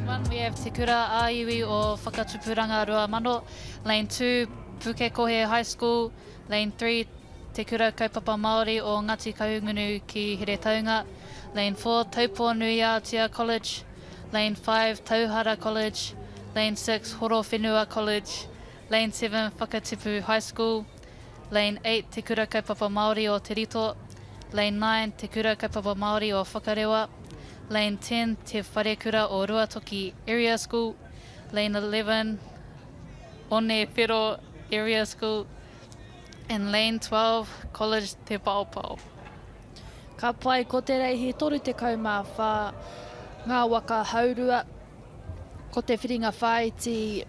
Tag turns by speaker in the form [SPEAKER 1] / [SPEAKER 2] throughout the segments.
[SPEAKER 1] Lane 1 we have Te Kura ā-Iwi o Whakatupuranga 2000, Lane 2 Pukekohe High School, Lane 3 Te Kura Kaupapa Māori o Ngāti Kahungunu ki Heretaunga, Lane 4 Taupō-nui-ā-Tia College, Lane 5 Tauhara College, Lane 6 Horowhenua College, Lane 7 Whakatipu High School, Lane 8 Te Kura Kaupapa Māori o Te Rito, Lane 9 Te Kura Kaupapa Māori o Whakarewa, Lane 10 Te Wharekura o Ruatoki Area School, Lane 11 One Whero Area School, and Lane 12 College Te Paopao.
[SPEAKER 2] Ka pai ko te reihi 34 ngā waka haurua, ko te whiringa whāiti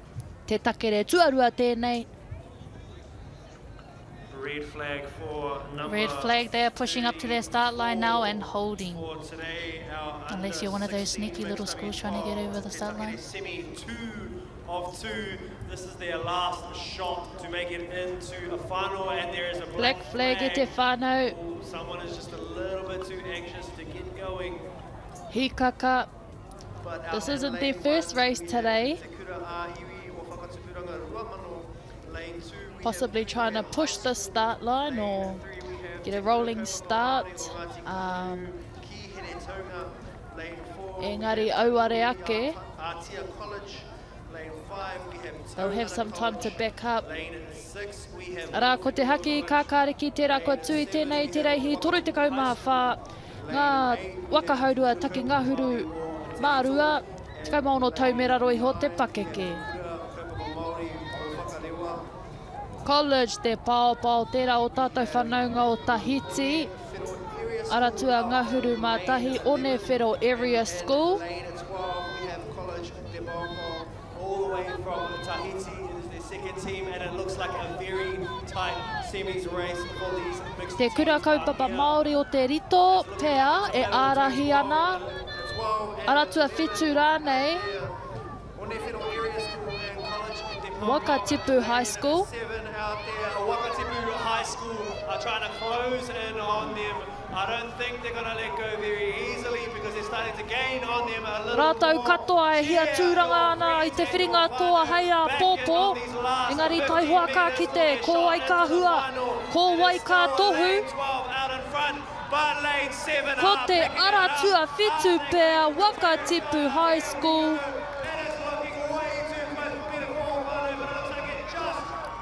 [SPEAKER 2] te takere tuarua tēnei.
[SPEAKER 3] Red flag for number
[SPEAKER 1] Red flag, they are pushing up to their start line now and holding.
[SPEAKER 3] For today, our
[SPEAKER 1] Unless you're one of those sneaky little schools trying to get over the start line.
[SPEAKER 3] Semi 2 of 2. This is their last shot to make it into a final, and there is a
[SPEAKER 2] black, black flag, flag. e te whānau.
[SPEAKER 3] Ooh, someone is just a little bit too anxious to get going.
[SPEAKER 2] Hikaka. This isn't their first race today. Possibly trying to push the start line or get a rolling start. Um, engari auare ake. They'll have some time to back up. Arā, ko te haki kākāriki tērā kua tū i tēnei te reihi 34 ngā waka haurua taki ngahuru mā rua, 16 tau me raro iho te pakeke. College te paopao tērā o tātou whanaunga o Tahiti, Aratua Ngahuru mā tahi, Onewhero Area School.
[SPEAKER 3] All the way from Tahiti, it is their second team and it looks like a very tight semis race for these mixed
[SPEAKER 2] Te Kura Kaupapa Māori o Te Rito pea e ārahi ana, Aratua Whitu rānei, Wakatipu High School.
[SPEAKER 3] Wakatipu High School are trying to close in on them. I don't think they're going to let go very easily because they're starting to gain on them a little
[SPEAKER 2] Rātou
[SPEAKER 3] more.
[SPEAKER 2] katoa e hia tūranga ana i te whiringa toa hei āpōpō, engari taihoa ka kite ko wai ka hua, ko wai ka tohu. Ko te ara tuawhitu pea Wakatipu High School.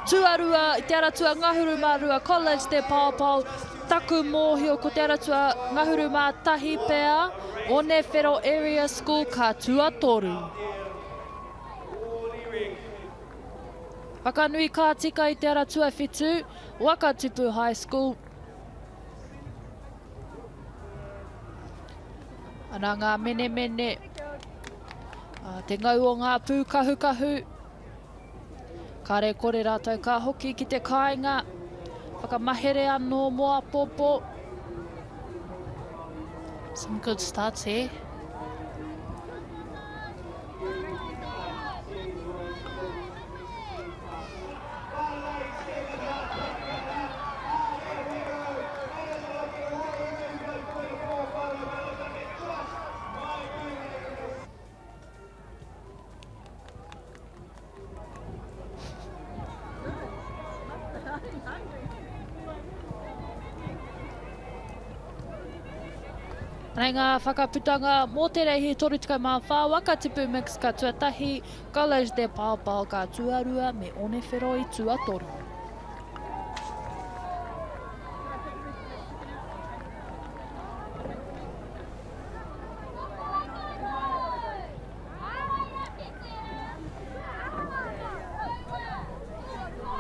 [SPEAKER 2] Tuarua i te ara tuangahuru mā rua College Te Paopao. Taku mōhio ko Te Aratua Ngahuru mā tahi pea, Onewhero Area School ka tuatoru. Whakanui ka tika i Te Ara Tuawhitu, Wakatipu High School. Ana ngā menemene, te ngau o ngā pūkahukahu. Kāre kore rātou ka hoki ki te kāinga, whakamahere anō mō apōpō.
[SPEAKER 1] Some good starts here.
[SPEAKER 2] Nei ngā whakaputanga mō te reihi 34 waka tipu mix ka tuatahi, College de Paopao ka tuarua me Onewhero i tuatoru.